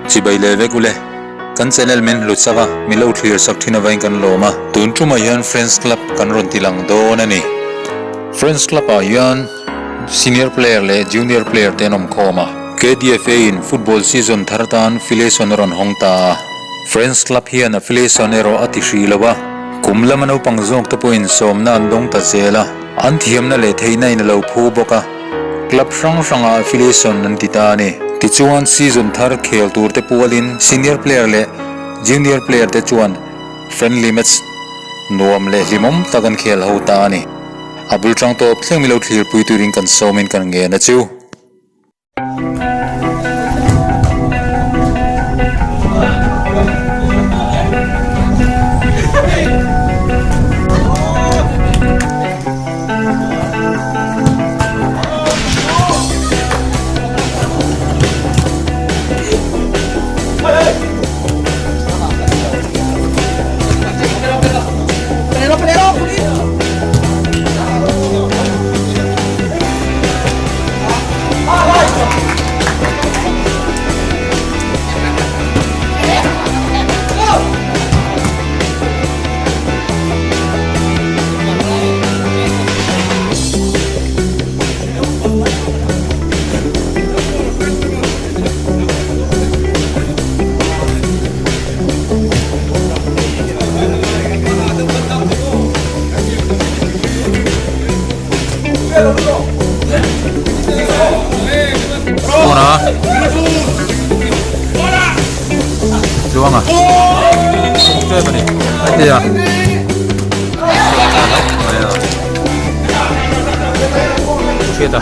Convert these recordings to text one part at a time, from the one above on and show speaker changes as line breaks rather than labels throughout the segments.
Chibai leh vek ule. Kan channel min hlut sak a, min lo thlir sak thin avain kan lawm a. Tun tumah hian Friends Club kan rawn ti lang dawn a ni. Friends Club ah hian Senior player leh Junior player te an awm khawm a. KDFA in football season thar tan affiliation a rawn hawng ta a. Friends Club hian affiliation erawh a ti hrih lo a. Kum lama naupang zawk te pawhin sawmna an dawng ta zel a. An thiamna leh theihna in a lo phu bawk a. Club hrang hrangah affiliation an ti ta a ni. Tichuan season thar khel tur te pualin senior player leh junior player te chuan friendly match nuam leh hlimawm tak an khel ho ta a ni. A bul tang tawp thleng milo thlirpui turin kan sawmin kan ngen a chu. Chuanga tep a ni a ti a hriat a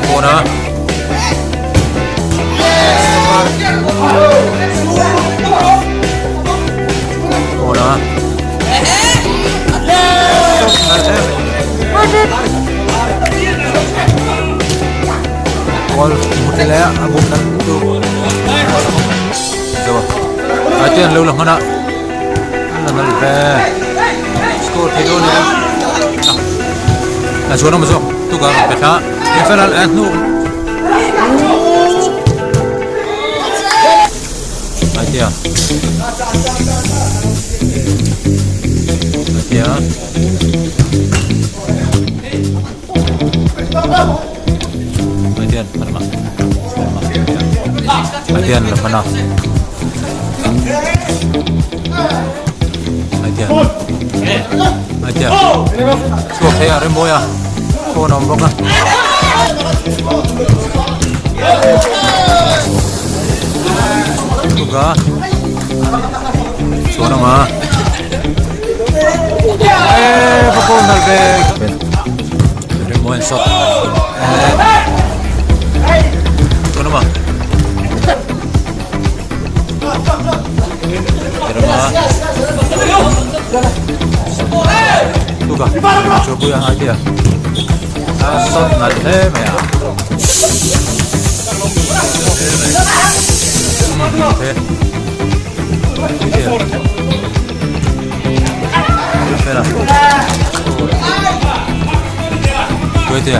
pawn a pawn a Ball hmu te leh a bum nan chu zo a a te an lo la hman a an la nal ve score thei dawn em a chuan awm zawk tuk a rawn pe thla referral a hnu a tia a tia Aitian la hman a Aitian Aitian chhuak thei a remawi a phone a awm bawk a Tuka chuan awm a eee va phone nalh ve. Remawi shot chuan awm a Rema Tuka Chupuia idea a shot nalh hle mai a Tuaitea.